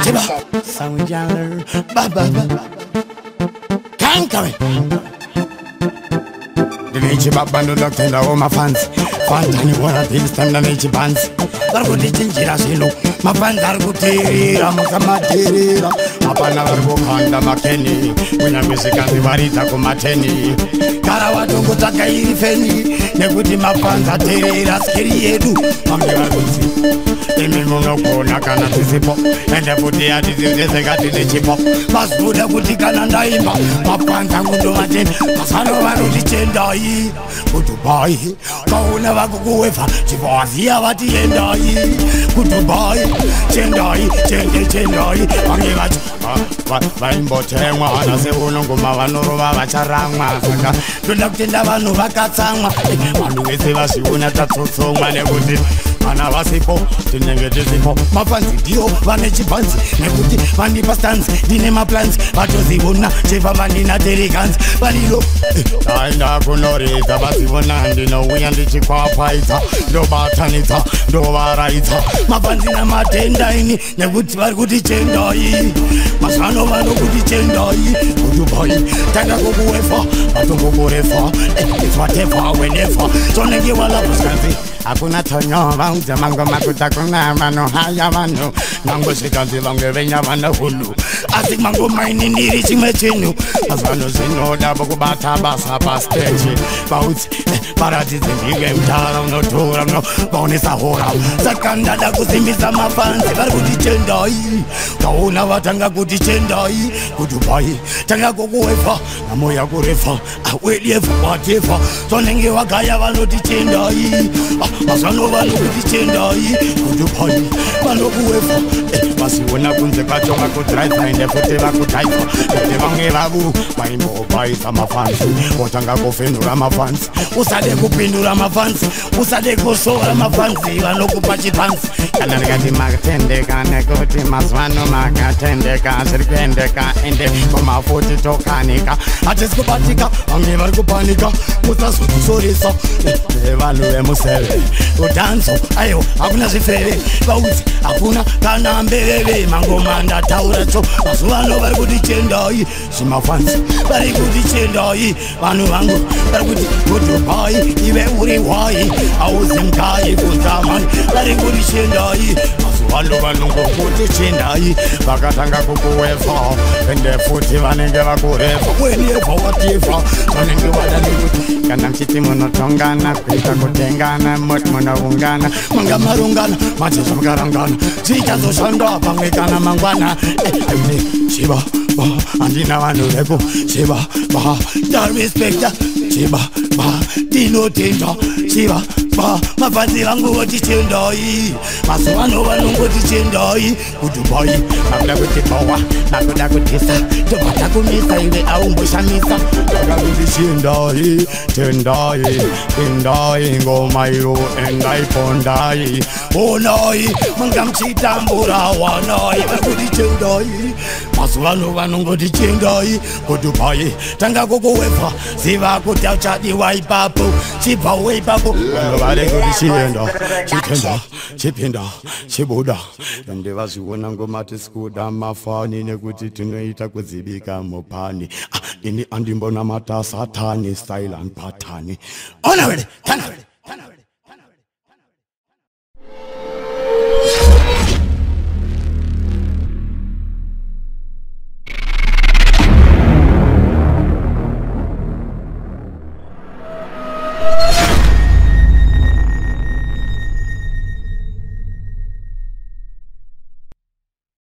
Chiba, ba ba ba. Kankawe. The Baba no doctor all my fans. Fantani wanna things them the nature bands. Vari kutichinjira zvinhu mapanzi ari kuteerera musamateerera hapana vari kukanda makeni kunyange zvikanzi varidza kumateni gara watongotsvaga iri feni nekuti mapanzi ateerera skiri yedu vamwe vari kunzi imi munogona kana tisipo ende futi hatizivzeseka tine chipo vazoda kuti kana ndaimba mapanzi angu ndovatenda mazano vanoti tendai kuDubai kaona vakukuwefa chivaziya vati endai kuDubai tendai tende tendai vamwe vacho vaimbotemwa nhasi unongoma vanorova vacharamwa saka ndoda kutenda vanhu vakatsamwa vanhu vese vazviona tatsotsomwa nekuti vana vasipo tinenge tisipo mafanzi ndiyo vane chibhanzi nekuti vandipa stanzi ndine maplans vatoziona cheva vanina terikanzi vanilo taenda kunoridza vaziona ndinouya ndichikwapaidza ndobatanidza ndovaraidza mafanzi namatenda ini nekuti vari kuti chendai mazano vanokuti chendai kuDubai tanga kukuwefa vatongokurefa it's whatever whenever tonenge walapuskanzi hakuna tonyo vaudza mangoma kuti hakuna vanhu haya vanhu nangosvikanzi vamwe venya vana hunhu asi mangoma ini ndiri chimwe chinhu mazano zvinoda vokubata basa pasteji vaudzi varatidze ndiwe mutara unotora vaonesa hora saka ndada kusimbisa mafanzi vari kuti chendai kaona vatanga kuti chendai kuDubai tanga kukuwefa namoya kurefa awedieva wateva tonenge vagaya vanoti chendai mazano vanokuti chendai kuDubai vanokuwefa vasiona kunze kwacho vakudhiraivha ende futi vakudhaivha kuti vamwe vavo vaimbobaisa mafanzi votanga kufindura mafanzi usade kupindura mafanzi usade kusora mafanzi vanokupa chipanzi kana ndikati makatendeka nekuti mazuvano makatendeka zviri kuendeka ende kumafuti tokanika hatisi kubatika vamwe vari kupanika musazotisoresa vanhu vemuseve udhanzo aiwa hakuna zvifeve vaudzi hakuna kana mbeveve mangoma ndataura cho mazuvano vari kuti chendai zvimafanzi vari kuti chendai vanhu vangu vari kuti kuDubai ive uri hwai hauzi mukai kunzamani vari kuti chendai mazuvano vanongokuti chendai vakatanga kukuwefa ende futi vanenge vakurefa whenever whatever vanenge vada nekuti kana muchiti munotongana kuita kutengana moti munoungana manga marungana manje zvamukarangana zvichazoshanda pamwe kana mangwana chiva ba handina vanhu vepo chiva ba ndarespekta chiva ba tinotenda chiva ba mafanzi vangu voti chendai mazuvano vanongoti chendai kuDubai vakuda kuti bowa vakuda kutisa tobva takumisa iwe aumboshamisa vakakuti chendai tendai tendai ngoma iro endai pondai onai manga muchitambura wanai vakuti chendai mazuvano vanongoti chendai kuDubai tanga kukuwefa ziva kuti auchadiwa ipapo chibvawo ipapo vanhu vari kuti chienda chitenda chipinda chibuda ende vazviona ngoma tisikuda mafani nekuti tinoita kudzibika mupani ini andimbonamata satani style and patani onawele tanawele.